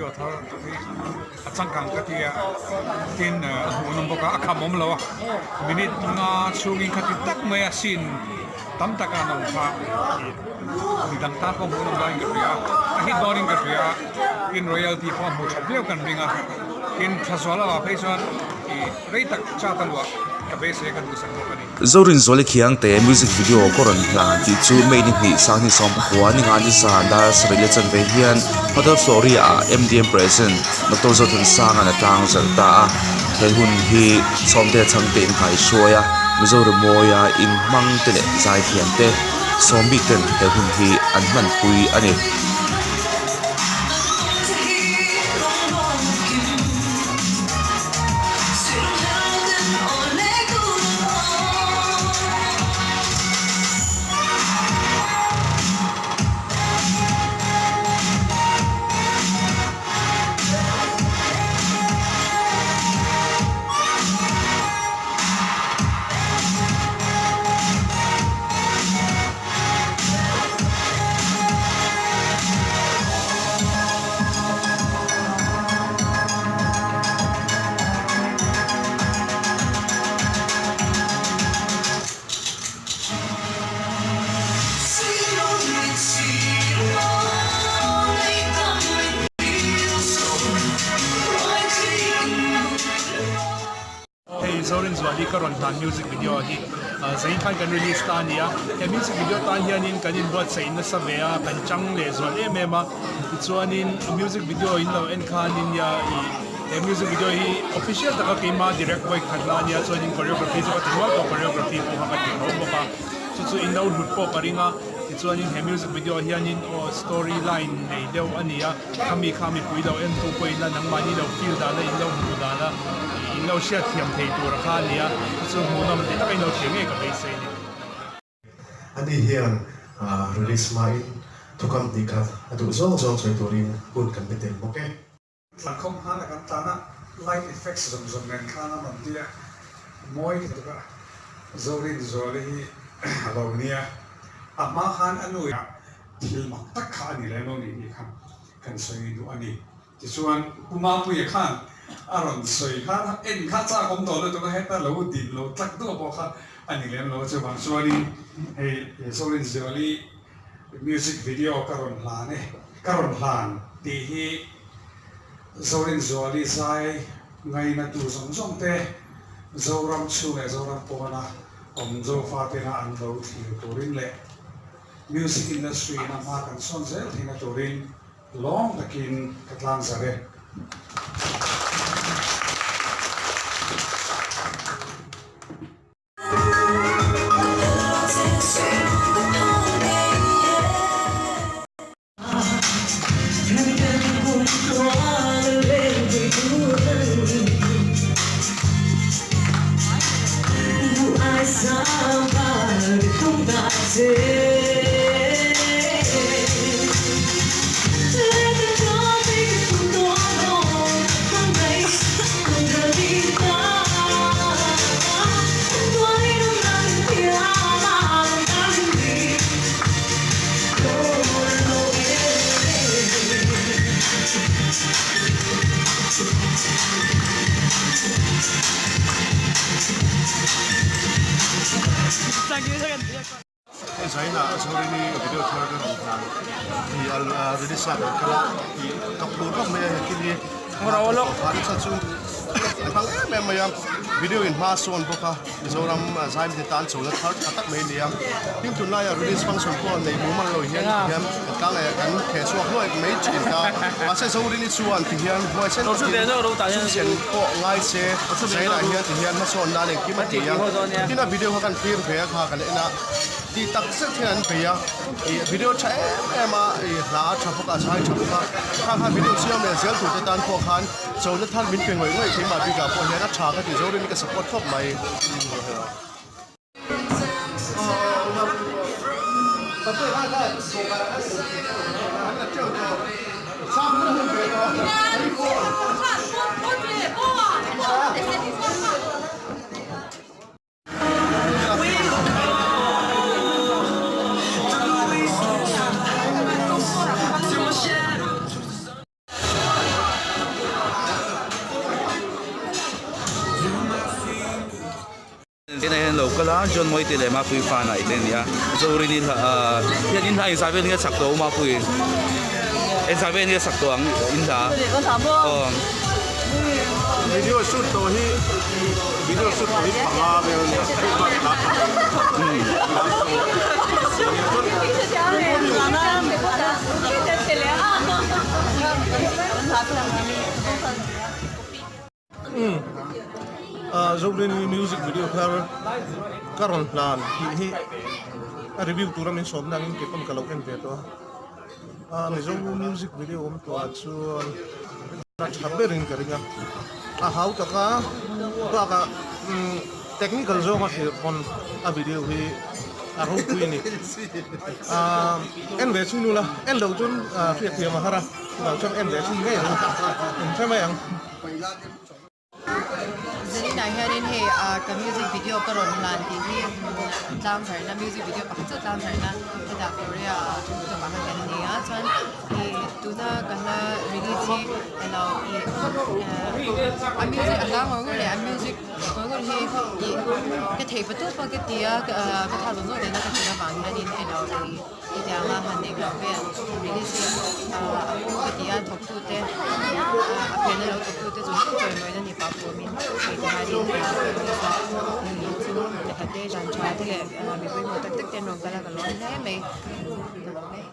video thar hi a changkang ka ti a, tin a hmuhnawm bawk a, a khamawm lo a, minute nga chhungin khati tak mai a scene tam tak a an awm kha midang tan pawh hmuhnawm laiin ka hria a, a hit dawnin ka hria a, tin royalty pawh a hmuh that viau kan ring a, tin Thazuala ah phei chuan ih rei tak chat a luah ka beisei a ka duhsak bawk a ni. Zorinzuali Khiangte music video ka rawn hlan tih chu May ni hnih Sanghni sawmpakua ni nga ni zan dar sarih leh chanve hian Hotel Floria ah MDM President Doctor Zothansanga'n a tlang zalh ta a. He hun hi Sawmte Chhangte in kaihruai a, Mizo Rimawia inhmang te leh zaithiam te sawm bik ten he hun hi an hmanpui a ni. Hei Zorinzuali ka rawn hlan music video hi zain khan kan release ta a ni a, he music video tan hianin kan inbuatsaih nasa ve a, kan chang leh zual em em a, tichuanin music video in lo en khanin nia ih he music video hi official taka keima direct vawi khat la a nia chuanin choreography chu ka ti nual tawh choreography pawh kha ka ti tho bawk a, chu chu in lo hlut pawh ka ring a, tichuanin he music video ah hianin aw story line nei deuh a ni a. Khami kha mipui lo entu pawhin a nangmahni lo feel dana in lo hmuh dana in lo hriat thiam thei tur a kha a ni a, chu chu hmuhnawm ti taka in lo thlir ngei ka beisei a ni. Ani hian release hmain thukam hnih khat a duh zawng zawng sawi turin hun kan pe tel bawk e. Tlankhawm hmana kan tana light effects zawng zawng nen khan a rawn ti a, mawi ka tuk a, Zorinzuali hi a lo nia, a hma khan a nu Thil mak tak kha a ni lem lo ni tih kha kan sawi duh a ni. Tichuan, Pu Mapuia khan a rawn sawi kha en kha chak awm tawh lutuk a, heta lo din lo tlak duah pawh kha a ni lem lo. Chuvang chuanin hei Zorinzuali music video ka rawn hlan e, ka rawn hlan tih hi Zorinzuali zai ngainatu zawng zawng te Zoram chhung leh Zoram pawna awm Zofate-na an lo thlir turin leh Music industry in a hma kan sawn zel theihna turin lawm takin ka tlang zar e. Hei zainah Zorini video thar ka rawn hlan tih a release a kan kal a tih ka phur vak mai a he thil hi khan chu a hmang em em mai a video in hma a sawn bawk a Mizoram zaimte tan chona thar tha tak mai a ni a tin tunlaiah release function pawh nei mumal lo hian tihian kan tlang leh kan theh chhuak hnuai mai thin ta mahse Zorini chuan tihian huaisen takin sum sen pawh ngai se zainah hian tihian hmasawn nan engkim a ti a tin a video kha kan thlir ve a kha kan en a tih tak zet hian an bei a ih video tha em em a ih hla tha bawk a zai tha bawk a khang khan video chiang leh zel tur te tan pawh khan Chona thar min pe ngawih ngawih keimah bikah pawh hian a tha ka ti Zorin ka support khawp mai. Tunah hian lo kal a, John Mawite leh Mapuii fa naih te a ni a, Zorini hla ah hian in hla engzah vel nge a sak tawh u Mapuii? Engzah vel nge a sak tawh ang in hla? Aw. Video shoot tawh hi video shoot tawh hi panga vel a nia Zorini music video thar ka rawn hlan tih hi a review tura min sawmna angin kei pawn ka lo en ve tawh a Mizo music video awm tawh ah chuan a tha berin ka ring a a hau taka bakah technical zawnga thlir pawn a video hi a ropui a ni en ve chhin ula en loh chuan hriatthiam a har a chuvang chuan en ve chhin ngei ang in hre mai ang. Zaninah hianin hei ah ka music video ka rawn hlan tih hi tlang harhna music video pakhat chiah tlang harhna hetah Korea ah tawpah khan kan nei a chuan ih tuna ka hla release hi elo ih a music a hla ngawr ngawr leh a music ngawr ngawr hi ih ka theih pa tawp a ka ti a ka thak zawng zawng nena ka hrilh avang hianin elo ih. Hetianga han eng lo vel release hi a phu ka ti a, thawktute a phen a lo thawktute chu chu chawimawina ni pah pawmin hei ti hianin release a ni chu lehkha te dan tha te leh mi pawimawh tak tak te an rawn kal a ka lawm hle mai ka lawm e.